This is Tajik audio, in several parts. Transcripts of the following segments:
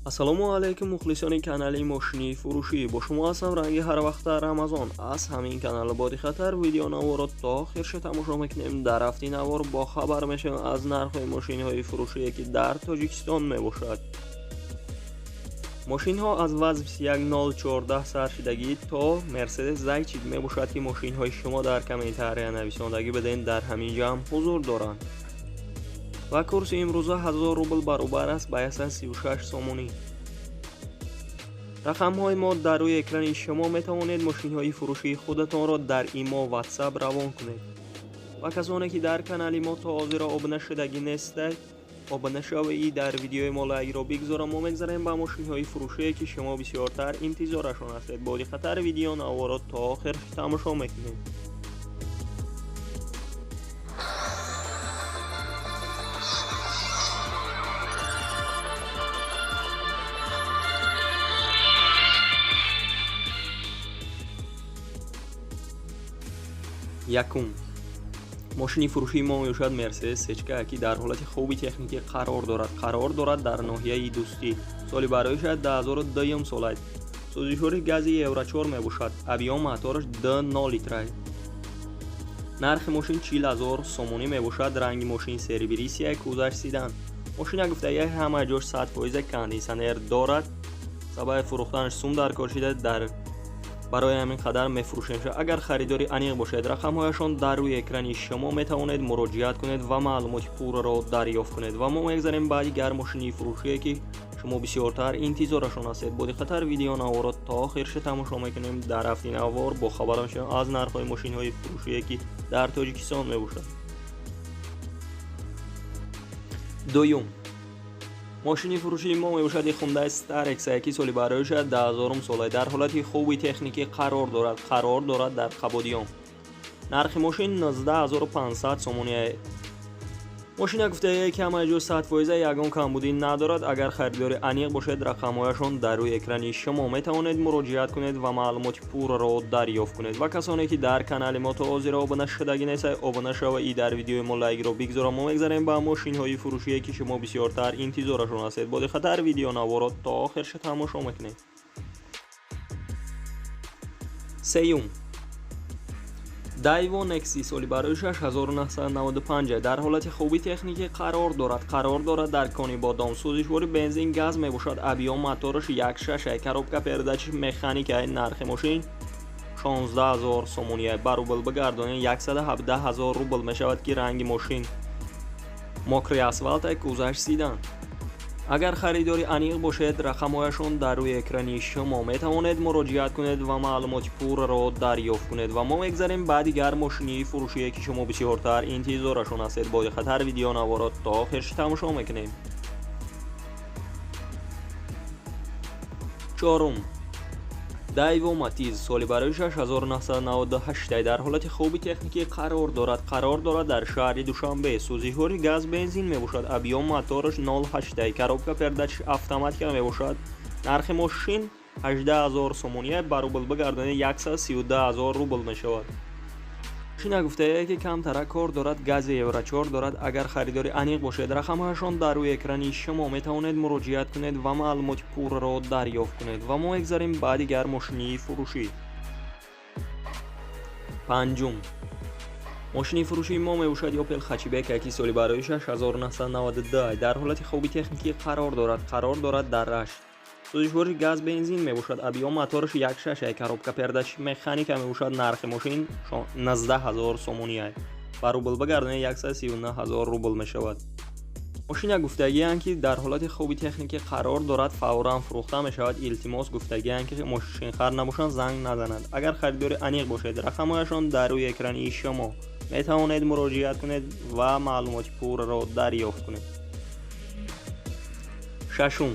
Ассалому алайкум мухлисони канали мошини фурӯшӣ. Бо шумо ҳастам ранги ҳар вақта Рамазон. Аз ҳамин канал бо диққаттар видеонаворро то охирша тамошо мекунем. Дар ҳафти навор бохабар мешавем аз нархҳои мошинҳои фурӯшие ки дар Тоҷикистон мебошад. Мошинҳо аз ВАЗ 21014 сар шидагӣ то Мерседес Зайчик мебошад, ки мошинҳои шумо дар комментария нависондагӣ биден дар ҳамин ҷамъ ҳузур доранд. Ва курси имрӯза 1000 рубл баробар аст ба 136 сомонӣ. Рақамҳои мо дар рӯи экрани шумо метавонед мошинҳои фурӯшии худатонро дар имо WhatsApp равон кунед. Ва касоне ки дар канали мо то ҳозира обуна шудагӣ нестед, обуна шавед, дар видеои мо лайкро бигзорам. Мо мегзарем ба мошинҳои фурӯшие ки шумо бисёртар интизорашон ҳастед. Бо диққаттар видео наворро то охир тамошо мекунем. Якум. Мошини фурӯшии мо мебошад Мерседес Сечка, ки дар ҳолати хуби техникӣ қарор дорад. Қарор дорад дар ноҳияи Дӯстӣ. Соли бароишад 2002 солад. Сӯзишвори гази Евро 4 мебошад. Объём мотораш 2.0 литра. Нархи мошин 40 000 сомонӣ мебошад. Ранги мошин серебрисия, кузаш седан. Мошина гуфтагӣ ҳама ҷош 100% кондитсионер дорад. Сабаби фурӯхтанаш сум дар кор шида, дар барои ҳамин қадар мефурӯшем. Агар харидори аниқ бошед, рақамҳояшон дар рӯи экрани шумо метавонед муроҷиат кунед ва маълумоти пурраро дарёфт кунед. Ва мо мегзарем ба дигар мошини фурӯшие ки шумо бисёртар интизорашон ҳастед. Бо диққаттар видеонаворро то охирша тамошо мекунем. Дар ҳафти навор бохабар мешавем аз нархҳои мошинҳои фурӯшие ки дар Тоҷикистон мебошад. Дуюм. Мошини фурӯшии мо мебошад Hyundai Starex, ки соли бароишад 2000 сола, дар ҳолати хуби техникӣ қарор дорад. Қарор дорад дар Қабодиён. Нархи мошин 19500 сомонӣ. Мошина гуфтае ки ҳамаи ҷо 100% ягон камбудӣ надорад. Агар харидори аниқ бошед, рақамҳояшон дар рӯи экрани шумо метавонед муроҷиат кунед ва маълумоти пурраро дарёфт кунед. Ва касоне ки дар канали мо то ҳозира обуна шудагӣ нестед, обуна шавед, дар видеои мо лайкро бигзорам. Мо мегзарем ба мошинҳои фурӯшие ки шумо бисёртар интизорашон ҳастед. Бо диққаттар видеонаворро то охирша тамошо мекунед. Сеюм. Daewoo Nexi соли барои 1995 дар ҳолати хуби техникӣ қарор дорад. Қарор дорад дар Конибодом. Сӯзишвори бензин газ мебошад. Объём мотораш 1.6, коробка передач механика. Нархи мошин 16000 сомонӣ. Ба рубл бигардонем 117000 рубл мешавад, ки ранги мошин мокрый асфалт, кузаш седан. Агар харидори аниқ бошед, рақамҳояшон дар рӯи экрани шумо метавонед муроҷиат кунед ва маълумоти пурраро дарёфт кунед. Ва мо мегзарем ба дигар мошини фурӯшие ки шумо бисёртар интизорашон ҳастед. Бо диққаттар видеонаворро то охирш тамошо мекунем. Чорум. Daewoo Matiz соли барои 1998 дар ҳолати хуби техникӣ қарор дорад. Қарор дорад дар шаҳри Душанбе. Сӯзишвори газ бензин мебошад. Объём мотораш 0.8, коробка передач автоматика мебошад. Нархи мошин 18000 сомонӣ, ба рубл бигардонед 132000 рубл мешавад. Мошина гуфтае ки камтара кор дорад, гази Евро 4 дорад. Агар харидори аниқ бошед, рақамҳояшон дар рӯи экрани шумо метавонед муроҷиат кунед ва маълумоти пурраро дарёфт кунед. Ва мо мегзарем ба дигар мошини фурӯшӣ. Панҷум. Мошини фурӯшии мо мебошад Opel Hatchback, ки соли барои 1992 дар ҳолати хуби техникӣ қарор дорад. Қарор дорад дар Рашт. Сӯзишвори газ бензин мебошад. Объём мотораш 1.6, коробка передач механика мебошад. Нархи мошин 19000 сомонӣ. Ба рубл бигардонед 139000 рубл мешавад. Мошина гуфтагианд ки дар ҳолати хуби техникӣ қарор дорад, фавран фурӯхта мешавад. Илтимос гуфтагианд ки мошинхар набошанд, занг назананд. Агар харидори аниқ бошед, рақамҳояшон дар рӯи экрани шумо метавонед муроҷиат кунед ва маълумоти пурраро дарёфт кунед. Шашум.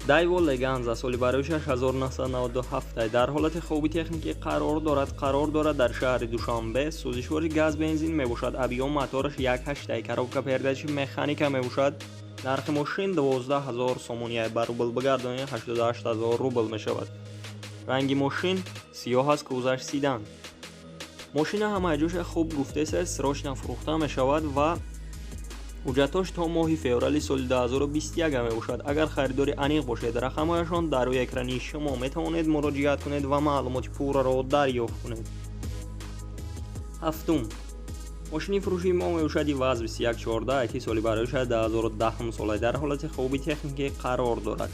Daewoo Leganza соли барои 1997 дар ҳолати хуби техникӣ қарор дорад. Қарор дорад дар шаҳри Душанбе. Сӯзишвори газ бензин мебошад. Объём мотораш 1.8, коробка передач механика мебошад. Нархи мошин 12000 сомонӣ, ба рубл бигардонед 88000 рубл мешавад. Ранги мошин сиёҳ аст, кузаш седан. Мошина ҳамаи ҷоша хуб гуфтеса, срочно фурӯхта мешавад ва Ҳуҷҷатҳош то моҳи феврали соли 2021 мебошад. Агар харидори аниқ бошед, рақамҳояшон дар рӯи экрани шумо, метавонед муроҷиат кунед ва маълумоти пурраро дарёфт кунед. Ҳафтум. Мошини фурӯшии мо мебошад ВАЗ 2114, ки соли барояш 2010 сола, дар ҳолати хуби техникӣ қарор дорад.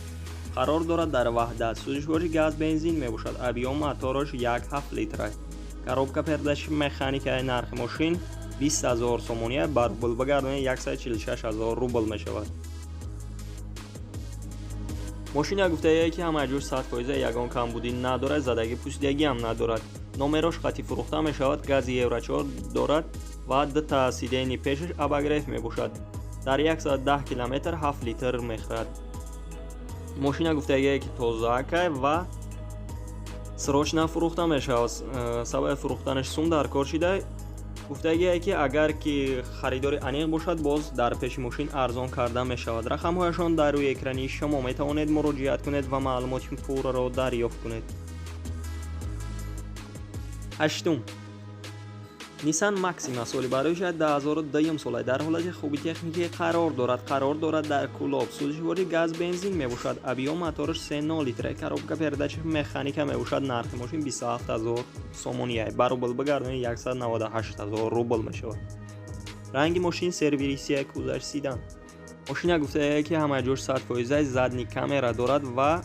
Қарор дорад дар Ваҳдат. Сӯзишвории газ бензин мебошад. Объём мотораш 1,7 литр аст. Коробка передач механикаи. Нархи мошин 20 000 сомония, ба рубл багардонед 146 000 рубл мешавад. Мошина гуфтае, ки ҳамаи ҷош 100%, ягон камбудӣ надорад, задагӣ пусидагиам надорад. Номерош хати фурӯхта мешавад, гази Евро 4 дорад ва дута сиденьи пешаш обогрев мебошад. Дар 110 километр 7 литр мехӯрад. Мошина гуфтагие, ки тозаакай ва срочно фурӯхта мешавад. Сабаби фурӯхтанаш сум дар кор шида. Гуфтагие, ки агар ки харидори аниқ бошад, боз дар пеши мошин арзон карда мешавад. Рақамҳояшон дар рӯи экрани шумо, метавонед муроҷиат кунед ва маълумоти пурраро дарёфт кунед. Ҳаштум. Nissan Maxima, соли барояш 2002 сола, дар ҳолати хуби техникӣ қарор дорад. Қарор дорад дар Кӯлоб. Сӯзишвории газ бензин мебошад. Объём мотораш 3,0 литр. Коробка передач механика мебошад. Нархи мошин 27 000 сомония. Ба рубл багардонед 198 000 рубл мешавад. Ранги мошин сервисия, кузаш седан. Мошина гуфтае, ки ҳамаи ҷош 100%, задний камера дорад ва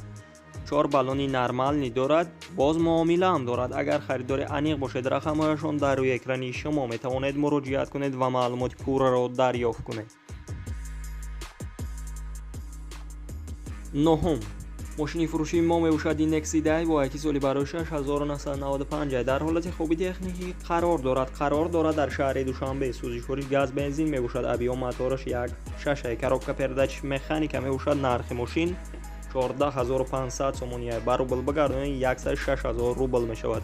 4 баллони нормальный дорад, боз муомилаам дорад. Агар харидори аниқ бошед, рақамҳояшон дар рӯи экрани шумо, метавонед муроҷиат кунед ва маълумоти пурраро дарёфт кунед. Нуҳум. Мошини фурӯшии мо мебошад Nexia Daewoo, ки соли барои 1995, дар ҳолати хуби техникӣ қарор дорад. Қарор дорад дар шаҳри Душанбе. Сӯзишвории газ бензин мебошад. Объём мотораш 1,6, коробка передач механика мебошад. Нархи мошин 14500 сомония, ба рубл багардонед 106 000 рубл мешавад.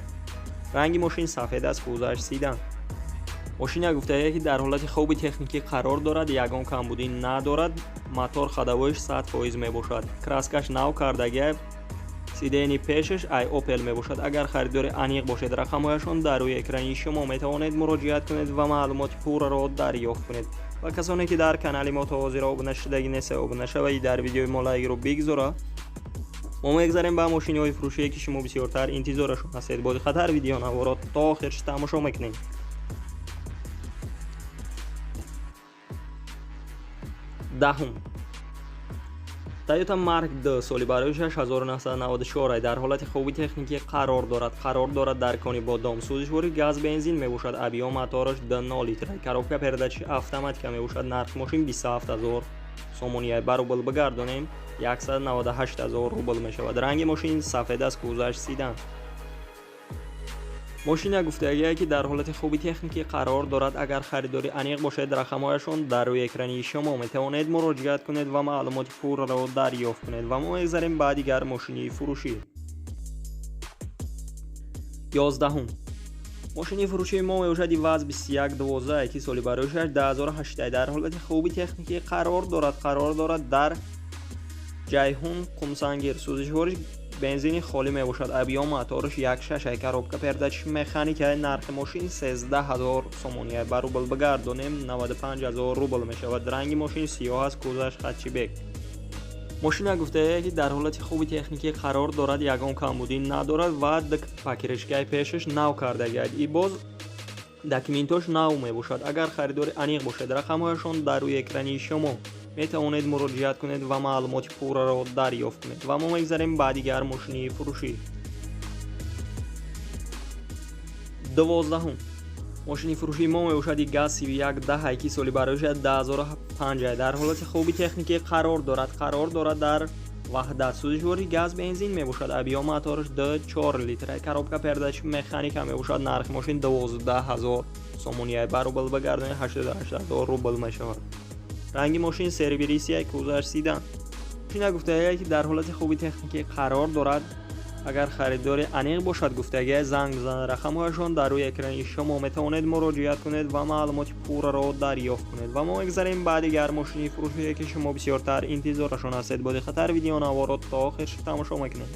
Ранги мошин сафед аст, кузаш седан. Мошина гуфтае, ки дар ҳолати хуби техникӣ қарор дорад, ягон камбудӣ надорад, мотор ходовойш 100% мебошад. Краскаш нав кардагия, сиденьи пешаш ай Opel мебошад. Агар харидори аниқ бошед, рақамҳояшон дар рӯи экрани шумо, метавонед муроҷиат кунед ва маълумоти пурраро дарёфт кунед. Ва касоне, ки дар канали мо то ҳозир обуна шудагӣ неста, обуна шавед, дар видеои мо лайкро бигзора. Мо мегзарем ба мошиниҳои фурӯшие, ки шумо бисёртар интизорашон ҳастед. Бо диққаттар видеонаворо то охирш тамошо мекунем. Даҳум. Toyota Mark II, соли барои 1994, дар ҳолати хуби техникӣ қарор дорад. Қарор дорад дар Конибодом. Сӯзишвории газ бензин мебошад. Объём мотораш 2,0 литр. Коробка передач автоматика мебошад. Нархи мошин 27 000 сомония, ба рубл багардонем 198 000 рубл мешавад. Ранги мошин сафед аст, кузаш седан. Мошина гуфтагие, ки дар ҳолати хуби техникӣ қарор дорад. Агар харидори аниқ бошед, рақамҳояшон дар рӯи экрани шумо, метавонед муроҷиат кунед ва маълумоти пурраро дарёфт кунед. Ва мо мегзарем ба дигар мошини фурӯшӣ. Ёздаҳум. Мошини фурӯшии мо мебошад ВАЗ 2112, ки соли барояш 2008, дар ҳолати хуби техникӣ қарор дорад. Қарор дорад дар Ҷайҳун, Қумсангир. Сӯзишвориш бензини холӣ мебошад. Объём мотораш 1,6, коробка передач механика. Нархи мошин 13 000 сомония, ба рубл багардонем 95 000 рубл мешавад. Ранги мошин сиёҳ аст, кузаш хатчибек. Мошина гуфтае, ки дар ҳолати хуби техникӣ қарор дорад, ягон камбудӣ надорад ва покрышкаи пешаш нав кардагиад. И боз документош нав мебошад. Агар харидори аниқ бошед, рақамҳояшон дар рӯи экрани шумо, метавонед муроҷиат кунед ва маълумоти пурраро дарёфт кунед. Ва мо мегзарем ба дигар мошини фурӯшӣ. Дувоздаҳум. Мошини фурӯшии мо мебошад ГАЗ 3110, ки соли барояш 2005, дар ҳолати хуби техникӣ қарор дорад. Қарор дорад дар Ваҳдат. Сӯзишвории газ бензин мебошад. Объём мотораш 2,4 литр. Коробка передач механика мебошад. Нархи мошин 12 000 сомония, ба рубл багардонед 88 000 рубл мешавад. Ранги мошин сервисия, кузаш седан. Мошина гуфтагие, ки дар ҳолати хуби техникӣ қарор дорад. Агар харидори аниқ бошад, гуфтагие, занг бизанад. Рақамҳояшон дар рӯи экрани шумо, метавонед муроҷиат кунед ва маълумоти пурраро дарёфт кунед. Ва мо мегзарем ба дигар мошини фурӯшие, ки шумо бисёртар интизорашон ҳастед. Бо диққаттар видеонаворо то охирш тамошо мекунем.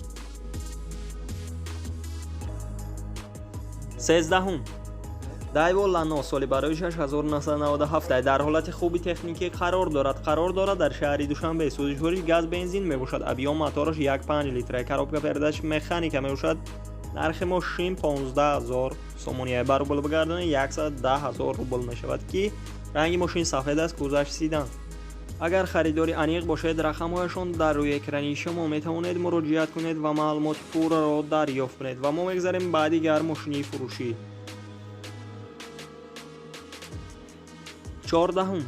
Сездаҳум. Дайво Лано соли барои 1997 дар ҳолати хуби техникӣ қарор дорад. Қарор дорад дар шаҳри Душанбе. Сӯзишвориш газ бензин мебошад. Объём мотораш 1.5 литра. Коробка передач механика мебошад. Нархи мошин 15 000 сомонӣ. Ба рубл бигардонед 110 000 рубл мешавад, ки ранги мошин сафед аст, кузаш седан. Агар харидори аниқ бошед, рақамҳояшон дар рӯи экрани шумо, метавонед муроҷиат кунед ва маълумоти пурраро дарёфт кунед. Ва мо мегзарем ба дигар мошини фурӯшӣ. 14.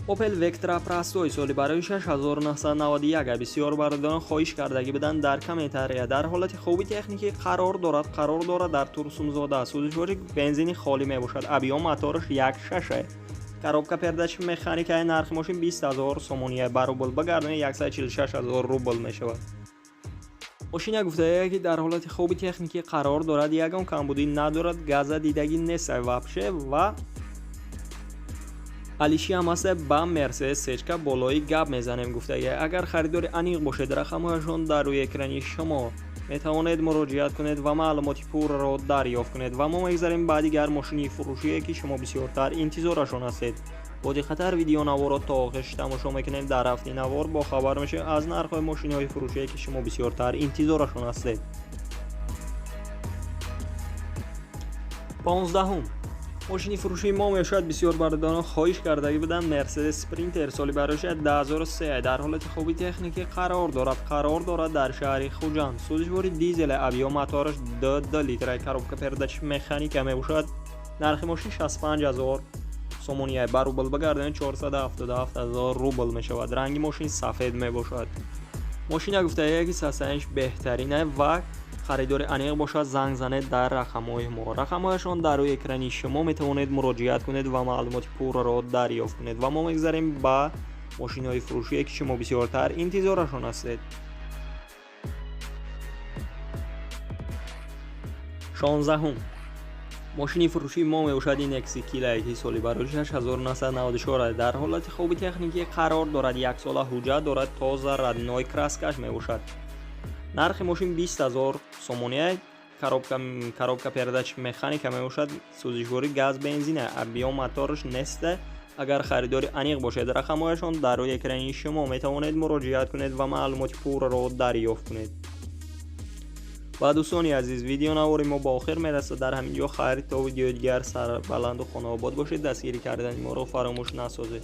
Opel Vectra Простой соли барои 1991. Бисёр бародарон хоҳиш кардагӣ буданд дар комментария. Дар ҳолати хуби техникӣ қарор дорад. Қарор дорад дар Турсунзода. Сӯзишворӣ бензини холӣ мебошад. Объём мотораш 1.6. Коробка передач механика. Нархи мошин 20 000 сомонӣ. Ба рубл бигардонед 146 000 рубл мешавад. Мошина гуфтая, ки дар ҳолати хуби техникӣ қарор дорад, ягон камбудӣ надорад, газа дидагӣ нест вообще ва алиши ҳам аст. Ба Мерседес сечка болои гап мезанем гуфтага. Агар харидори аниқ бошед, рақамҳояшон дар рӯи экрани шумо, метавонед муроҷиат кунед ва маълумоти пурраро дарёфт кунед. Ва мо мегзарем ба дигар мошини фурӯшие, ки шумо бисёртар интизорашон ҳастед. Бо диққаттар видеонаворро то охирш тамошо мекунем. Дар рафти навор бохабар мешавем аз нархҳои мошиниҳои фурӯшие, ки шумо бисёртар интизорашон ҳастед. 15. Мошини фурӯшии мо мешавад, бисёр бародарон хоҳиш кардагӣ буданд, Мерседес Спринтер соли барои 2003 дар ҳолати хуби техникӣ қарор дорад. Қарор дорад дар шаҳри Хуҷанд. Сӯзишвори дизел, объём мотораш 2 литра, коробка передач механика мебошад. Нархи мошин 65 000 сомонӣ. Ба рубл бигардонед 477 000 рубл мешавад. Ранги мошин сафед мебошад. Мошина гуфтая, ки состояниш беҳтарин ва харидори аниқ бошад, занг занед дар рақамҳои мо. Рақамҳояшон дар рӯи экрани шумо, метавонед муроҷиат кунед ва маълумоти пурраро дарёфт кунед. Ва мо мегзарем ба мошинҳои фурӯшие, ки шумо бисёртар интизорашон ҳастед. 16. Мошини фурӯшии мо мебошад ин Эксикила, ки соли барои 1994 дар ҳолати хуби техникӣ қарор дорад. Яксола ҳуҷҷат дорад, тоза родной краскаш мебошад. Нархи мошин 20 000 сомонӣ. Коробка передач механика мебошад. Сӯзишворӣ газ бензин, объём мотораш нест. Агар харидори аниқ бошед, рақамҳояшон дар рӯи экрани шумо, метавонед муроҷиат кунед ва маълумоти пурраро дарёфт кунед. Ва дӯстони азиз, видеонавори мо ба охир мерасад. Дар ҳамин ҷо хайр, то видеои дигар. Сарбаланду хонаобод бошед. Дастгирӣ кардани моро фаромӯш насозед.